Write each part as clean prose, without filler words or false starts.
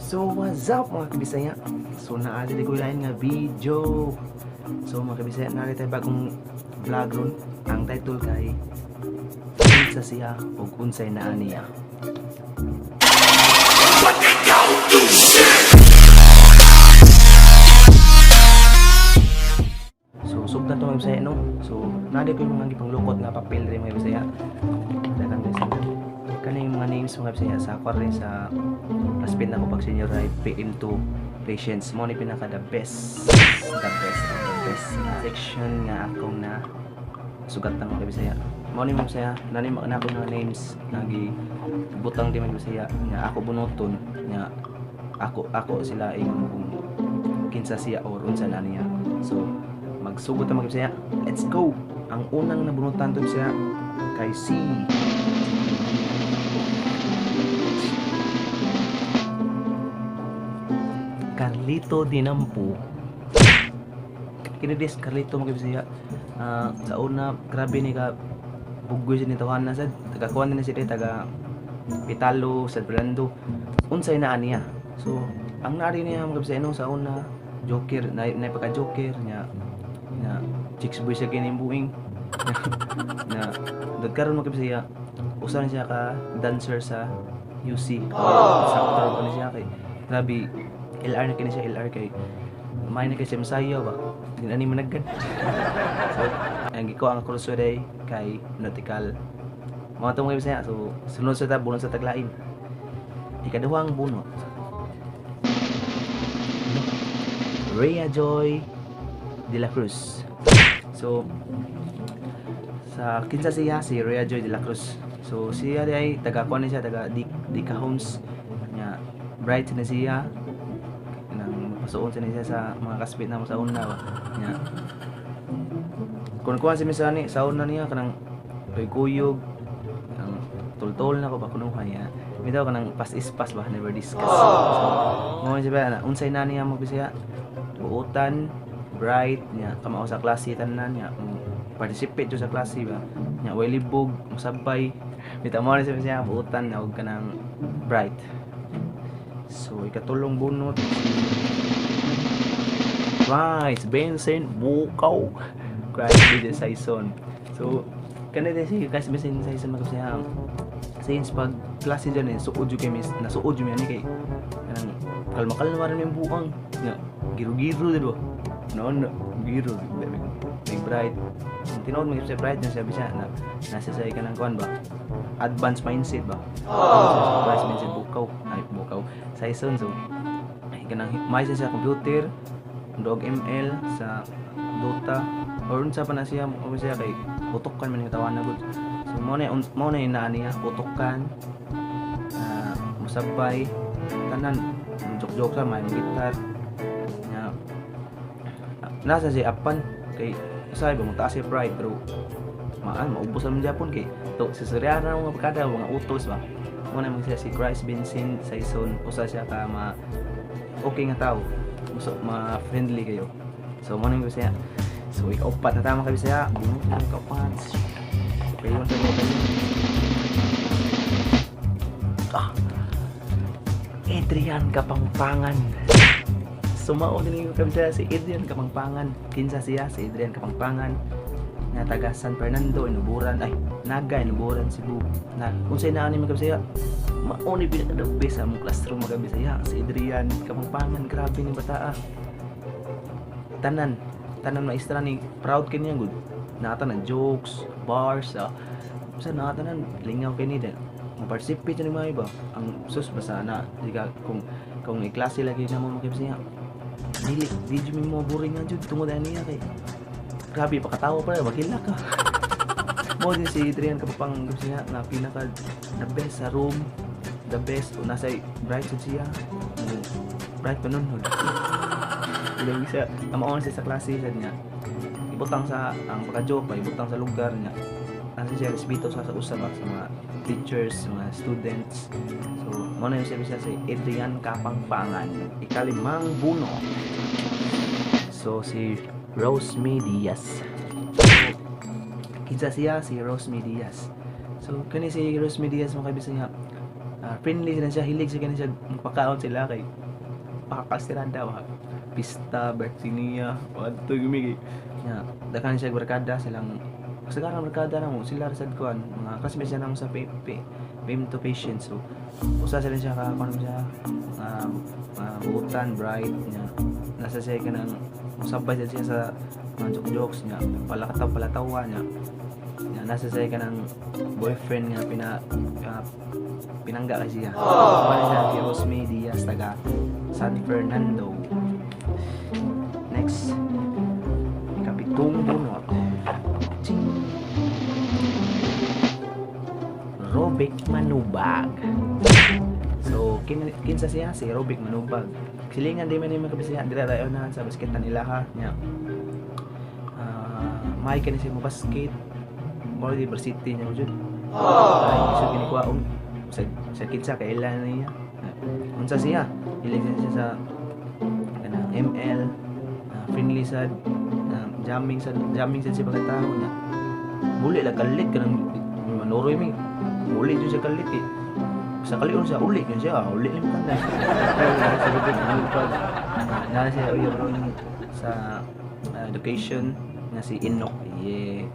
So what's up, mga kabisaya? So naa diri ko lain nga video. So mga kabisaya, naa tayo bagong vlog ron. Ang title kay "Kinsa siya ug unsay naa niya." So sugdan to, mga Bisaya, no. So naa ko yung mga gipanglukot nga papel rin, mga Bisaya. Dagan guys. Kani yung mga names, mga Bisaya, sa ako rin sa classmate na ko pag senior high PM2 patients mo ni pinaka the best, the best, the best section nga akong na sugatan, mga Bisaya. Mo ni, mga Bisaya, nani na ako mga names nga gi butang di, mga Bisaya, nga ako bunuton nga ako sila ingon kung kinsa siya or unsa na niya. So magsugod ta, mga Bisaya, let's go. Ang unang nabunutan to siya kay si Carlito Dinampo. Kini des Carlito, mga Bisaya. Ah, sa una grabe ni ka buggoy sa nitawanan sad, taga kuan ni siya, taga Pitalo, San Fernando. Unsay naa niya? So ang nari niya, mga Bisaya, no, sa una joker na, na pagka joker niya na chicks boy siya kini buing na dot. Karon, mga Bisaya, usa na siya ka dancer sa UC, instructor ko ni siya kay grabe LR na kini siya, LR kay may na kay siya masayaw ba din ani managad. So ang giko ang kurso day kay nautical mga to, mga Bisaya. So sunod sa ta bunot sa taglain, ikaduhang bunot, Rhea Joy de la Cruz. So sa kinsa siya si Rhea Joy de la Cruz? So siya di ay taga kuan ni siya, taga Di Dika Homes nya. Bright na siya nang pasuon sa niya sa mga kasbit na mo sa una ba nya. Kung kuan si Misani sa una niya kanang kay kuyog ang tultol na ko ba kunuha niya bitaw kanang pas is pas ba, never discuss. So mo siya ba na unsay na niya, mo Bisaya, buutan, bright niya, kamao sa klase tanan niya, mo participate jud sa klase ba niya, way libog, mosabay bitaw. Mo na siya Bisaya, buutan na ug kanang bright. So ikatulong bunot si Christ Vincent Bukaw, Christ Vincent Saison. So kani din si Christ Vincent Saison, mga Bisaya, since pag klase dyan eh, suod jud kay miss, nasuod jud mi ani kay kanang kalma-kalma rin yung buang nga giro-giro din ba no, giro big bright. Ang tinuod mo sa bright niya sabi siya na nasa sa kanang kuan ba, advanced mindset ba. Oh. Advanced mindset Bukaw, ay Bukaw Saison. So ay kanang may siya sa computer dog ML sa Dota or unsa pa na siya o siya kay utokan man yung tawa na gud. So mo na yung naa niya, utokan, musabay tanan, joke-joke sa may gitar nya. Nasa siya apan kay usahay ba mo taas siya pride pero maan maubos naman Japon kay to sa Suryana mga pagkada mga utos ba. Mo na siya si Christ Vincent Saison, usa siya ka ma okay nga tao, so ma friendly kayo. So mo na yung siya. So ikaupat na tama kayo siya bunot na ikaupat. Kayo sa kayo. Ah, Adrian Kapangpangan. Sumao din yung kabisa si Adrian Kapangpangan. Kinsa siya si Adrian Kapangpangan? Nga taga San Fernando, Inuburan, ay Naga, Inuburan, Cebu. Na unsay naa ni, mga kabisaya? Mao ni pinaka the best sa among classroom, mga kabisaya, si Adrian Kapangpangan. Grabe ni bata ah. Tanan tanan maestra ni proud kini niya gud. Nata ng jokes, bars ah. Sa nata nan lingaw kini din. Mo-participate ni mga iba. Ang sus basta na di ka kung iklase lagi na mo, mga kabisaya. Dili di jud mi mo boring nga jud tungod ani niya kay grabe pakatawa pa magila ka. Mo din si Adrian Kapapang siya nga pinaka the best sa room, the best o nasa bright sad siya. Mo bright pa nun. Ilang siya amaon siya sa klase sad niya. Ibutang sa ang pagka-joke ba, ibutang sa lugar niya. Nasa siya respeto sa usa ba sa mga teachers, mga students. So, mo na yung sabi siya si Adrian Kapangpangan. Ikalimang bunot. So, si Roseme Diaz. Kinsa siya si Roseme Diaz? So, kani si Roseme Diaz, mga kaibigan niya, Friendly sila siya, hilig siya kani siya magpakaon sila kay pakasirada ba. Pista, birthday niya, wadto gumi nya daghan siya barkada silang kasagaran barkada na mo sila ra sad kuan mga classmates siya namo sa PP PAM to patient. So usa sila siya ka kuan siya buutan, bright nya nasa siya kanang musabay siya sa mga joke jokes niya, palakataw palatawa niya nya nasa siya kanang boyfriend nga pinangga kasi siya. Wala siya si Rosme Diaz, taga San Fernando. Next, ikapitong bunot. Ching! Robic Manubag. So, kinsa siya? Si Robic Manubag. Silingan di man ni mga kabisaya, dira rayon na sa basketan ilaha niya. May kani siya mo basket. Mo university niya jud. Ay, so kini kuwaon sa kinsa kailan niya. Unsa siya? Hilig siya sa kanang ML, friendly sad, jamming sad siya pagkatao niya. Muli lang kalit kanang manuroy mi. Uli jud siya kalit eh. Sa kalion siya, uli yun siya, uli lang tanan. Sa Robic Manubag. Na siya uyab ron sa education nga si Enoch. Yeah.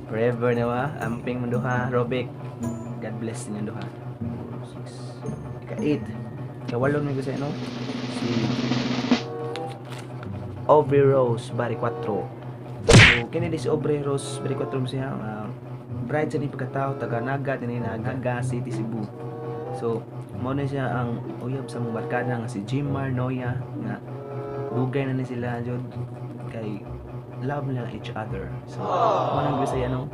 Forever na ba? Amping mo duha, Robic. God bless niyo duha. 6. Ika 8. Ika 8 may gusto, no? Si Aubrey Rose Bari 4. So, kini di si Aubrey Rose Bari 4 mo siya. Bride sa ni pagkatao, taga Naga, dinhi Naga City, Cebu. So, mao na siya ang uyab sa mong barkada nga si Jimar Noya nga dugay na ni sila jud kay love nila each other. So, mao nang Bisaya, no.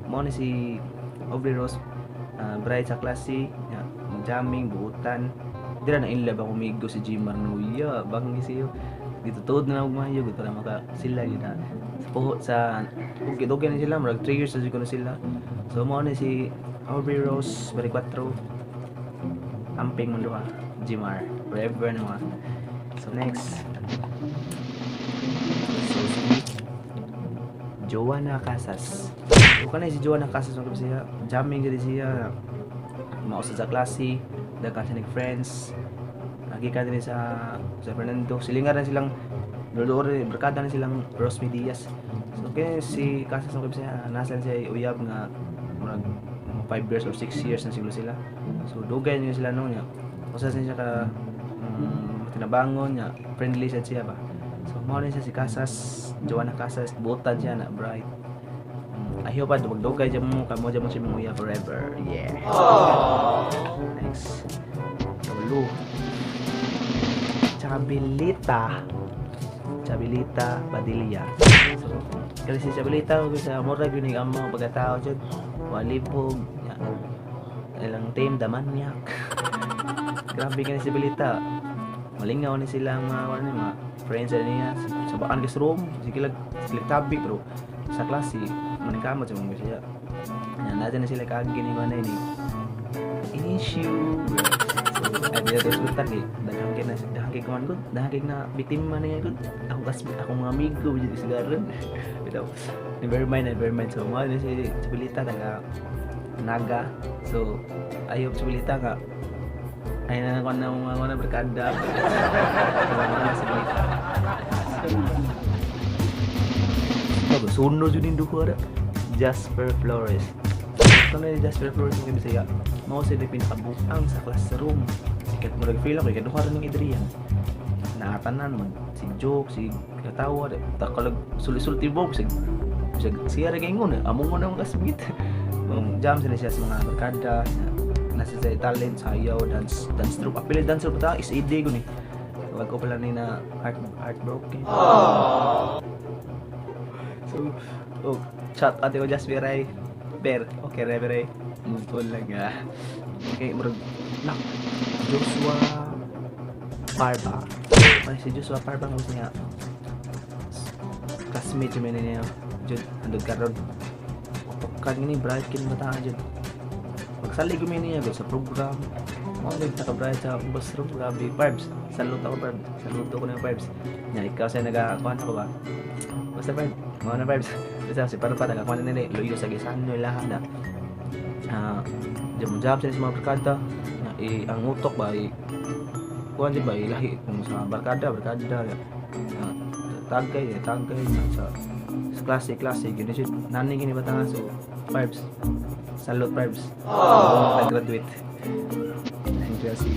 Mao ni si Aubrey Rose, bride sa klase, nga jamming, buutan. Dira na in love ako migo si Jimar Noya, bang siyo. Gitutuod na lang og maayo gud para maka sila gyud na sa puho sa ug dugay na sila, murag 3 years na siguro sila. So mao ni si Aubrey Rose Bari 4. Amping mo duha, Jimar. Forever na mga. So next. So si Joanna Casas. So kanay si Joanna Casas mga siya, jamming gid siya. Mausa sa klase, daghan siya friends. Lagi ka din sa Fernando. Silingan na silang Lolo, barkada na silang Rosme Diaz. So kaya si Casas mga siya, nasa siya uyab nga murag 5 years or 6 years na siguro sila. So dugay niya sila no niya. Usa siya ka tinabangon niya, friendly sad siya ba. So mao ni siya si Casas, Joanna Casas, buotan siya na bright. I hope pa magdugay dyan mo kamo dyan mo siya manguya forever. Yeah. Next. Kabalo. Chabilita. Chabilita Padilla. So, kasi si Chabilita ko sa murag yun ang mga pagkatao dyan. Walibog. Ya. Ilang team, Damanyak. Grabe ka ni si Chabilita. Malingaw ni sila ang mga, ano, mga friends sa niya. Sa baan guest room, sige lang, sige tabi, pero sa klase, maningkamot sa mga siya. Yan, natin na sila kaagi ni mga ni issue. So, ay, di na sultan eh. Daghang kay na, daghang kay kuman gud, daghang kay na biktima na gud. Ako kas akong mga amigo jud sigaran. Pero never mind, never mind. So, mao ni si Chabilita, taga Naga. So, I hope Chabilita nga ay na ko na mga mga barkada. So, mao na si Chabilita. Bago, sunod yun yung duha ra. Jasper Flores. Ito na yung Jasper Flores ng Bisaya. Mao sila pinakabuang sa classroom. Sikat mo feel ako, ikaduha rin ng Adrian. Naatanan man, si joke, si katawa, takalag suli-sulti bog, si siya rin kaingon, among mo na mga kasmit. Jam sila siya sa mga barkada, nasa sa talent, sayaw, dance, dance troupe. Apil dance troupe ta, is ID ko ni. Wag ko pala ni na heartbroken. So, oh, chat ate ko just Ray. Ber, okay re ber. Move on lang ah. Okay, murag nak Joshua Parba. Ay, si Joshua Parba nga niya. Classmate yun niya. Jud, andod karon. Utokan ni bright kin bata jud. Magsalig ko niya sa program. Mao ni naka-bright sa bus room, grabe vibes. Saludo ako, vibes. Saludo ko ng vibes. Nya ikaw sa nagakuan ako ba? Basta vibe, mao na vibes. Basta si Parba nagakuan na nila, loyo sa gisano lahat na. Ah, jam jam sila sa mga barkada. Ang utok ba i kuan di ba ilahi kung sa barkada barkada, tagay tagay sa klase klase gini siya nani gini bata nga. So Parbs, salute, Parbs. Oh, graduate. Nandiyan si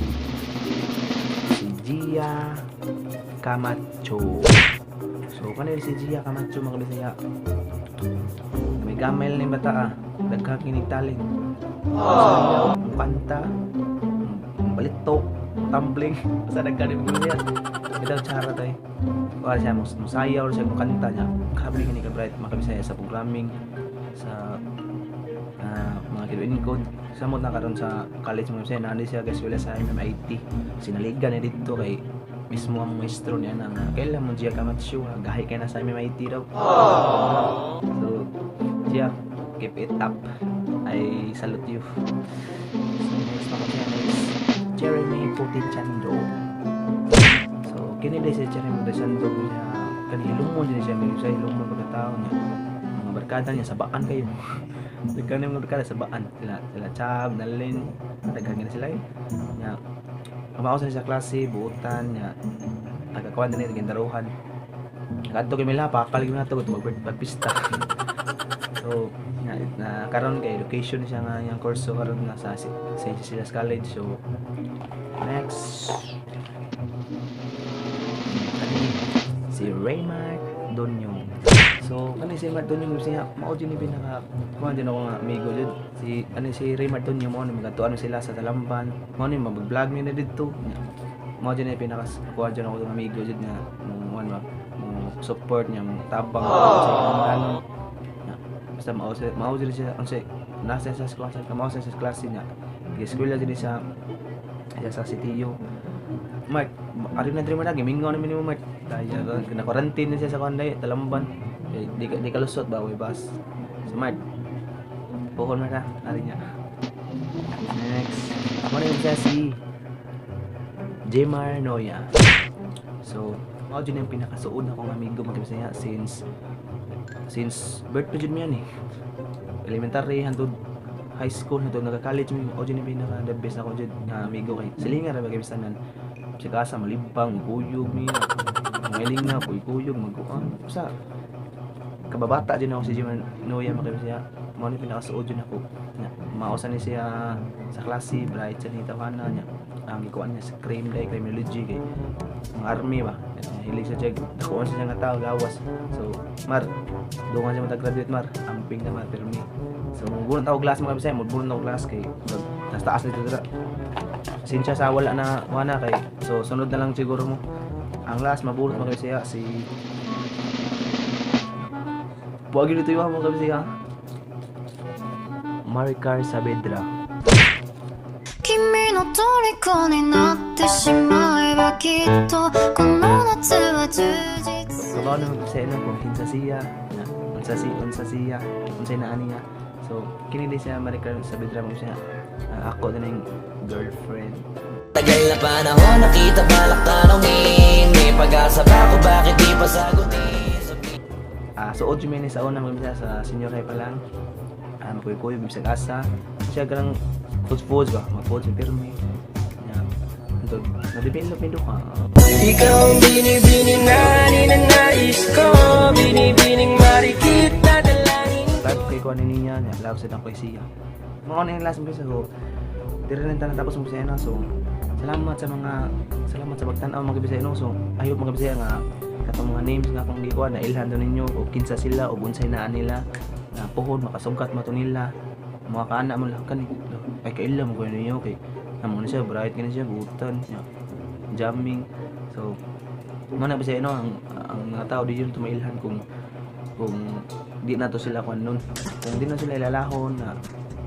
Gia Camacho. So kanil si Gia Camacho, mga Bisaya, may gamel ni bata ah, daghan kini talent. Sayaw, ang kanta, ang balitok, tumbling, basta daghan ni mga Bisaya. Ito chara tay. Wala siya mo sayaw siya mo kanta niya. Grabe kini ka bright, mga Bisaya, sa programming, sa mga kido encode. Samot na karon sa college, mga Bisaya, naani siya guys wala sa MMIT. Sinaligan ni didto kay mismo ang maestro niya na nga kailan mo Gia Camacho ha, gahi kay na sa MMIT daw. So Gia, keep it up. I salute you. So next, mga Bisaya, is Jeremy Putichando. So kini day si Jeremy Putichando siya kani hilumon din siya, may sa hilumon pagkatao niya. Mga barkada niya sabaan kayo. Daghan yung mga barkada sabaan sila sila Chab, Nalin, daghan gina sila eh. Nya kamao sa klase buutan nya tagakuan din ni daruhan. Kadto kay mila pakal gyud nato mag pagpista. So na karon kay education siya nga yang kurso karon na sa St. Cecilia's College. So next kani si Raymart Donyong. So kani si Raymart Donyong siya mao jud ni pinaka kuan din ako nga amigo jud. Si ano si Raymart Donyong mao ni magatuan sila sa Talamban. Mao ni mag-vlog ni na didto. Mao jud ni pinaka kuan jud ako ng amigo jud nga mo kuan ba mo support niya, mo tabang sa kinahanglanon. Basta mao jud siya unsay nasa sa klase mao sa klase niya. Gi-eskwela jud siya siya sa sitiyo. Mark, ari na diri mo lagi mingaw na minimo Mark. Daya na quarantine na siya sa kuan day Talamban. Eh, di ka lusot ba way bus. So Mark, puhon man ka, ari niya. Next, ako na yung siya si Jemar Noya. So, mao jud yung pinakasuod na akong amigo, mga Bisaya, since birth pa jud mi yan eh. Elementary hantod high school hantod nagka-college mi, mao jud yung pinaka the best ako jud nga amigo kay silingan ra ba kay bisanan. Sa kasa malibang, magkuyog mi. Mangiling na, kuy-kuyog, magkuan. Basta kababata din ako si Jemar Noya, mga Bisaya. Mao ni pinakasuod jud ako. Nya, mao sa ni siya sa klase, bright sa ni tawana niya. Ang gikuan niya sa crime day, criminology kay ang army ba. Hilig sa check. Dakuan siya nga tao gawas. So, Mar, dungan siya matag-graduate Mar. Amping na Mar pero ni. So, mubunot ako glass, mga Bisaya, mubunot ako glass kay taas taas nito dira. Sinsya sa wala na wala kay. So, sunod na lang siguro mo. Ang last mabunot, mga Bisaya, si Buwagin dito yung mga Bisaya. Maricar Saavedra. 君の虜になってしまえばきっとこの夏は充実 So, kaon naman sa ino kung kinsa siya, na, unsa siya, unsay naa niya. So, kini din siya Maricar Saavedra mo siya. Ako din yung girlfriend. Tagal na panahon nakita balak tanongin. May pag-asa ba ko bakit di pa sagutin? Ah, suod yun sa una mga sa senior high pa lang. Magkuy-kuy bisag asa. Siya ganang foods foods ba, mag foods pirmi. Ya. Ito, na-develop mi duha. Ikaw ang binibini na ninanais ko. Binibining marikit na dalangin. Love kay ko ani niya, niya love sa kay siya. Mao na yung last mga so diri lang tanan tapos mo sa no. So salamat sa pagtan-aw, mga Bisaya no. So I hope, mga Bisaya, nga katong mga names nga akong gikuha na ilhan to ninyo o kinsa sila o unsay naa nila na puhon makasungkat mo to nila mga kaana mo lang kani ay kaila mo ko ninyo kay amo na siya bright kini siya buutan nya jamming. So mo na Bisaya no, ang mga tao di yun tumailhan kung di na to sila kuan nun kung di na sila ilalahon na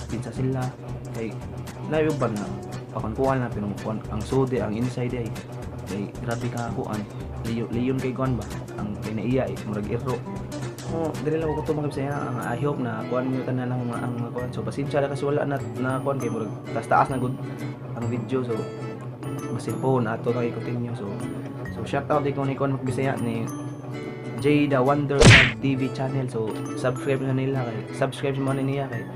kinsa sila kay layo ba na pakon kuan na pero kuan ang sudi ang inside ay kay grabe ka kuan liyon liyon kay kuan ba ang kay naiya eh murag iro. Oh, dili lang ko to, mga Bisaya. Ang I hope na kuan niyo tanan ang mga kuan. So pasensya na kasi wala na na kuan kay murag taas taas na gud ang video. So basin po na ato na i-continue. So shout out ikaw ni kuan, mga Bisaya, ni J The Wonder TV channel. So subscribe na nila kay subscribe mo na niya kay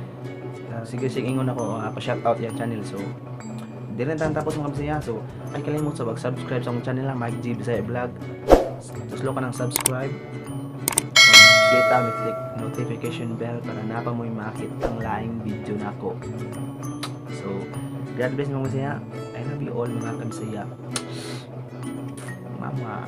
sige sige ingon ako pa shout out yung channel. So Di rin tayo tapos, mga Bisaya. So, ay kalimot sa pag-subscribe sa akong channel lang, Mike G Bisaya Vlog. Tuslo ka ng subscribe. Kita mi click notification bell para naa pa mo'y makita ang laing video nako. So, God bless, mga Bisaya. I love you all, mga kabisaya. Mama.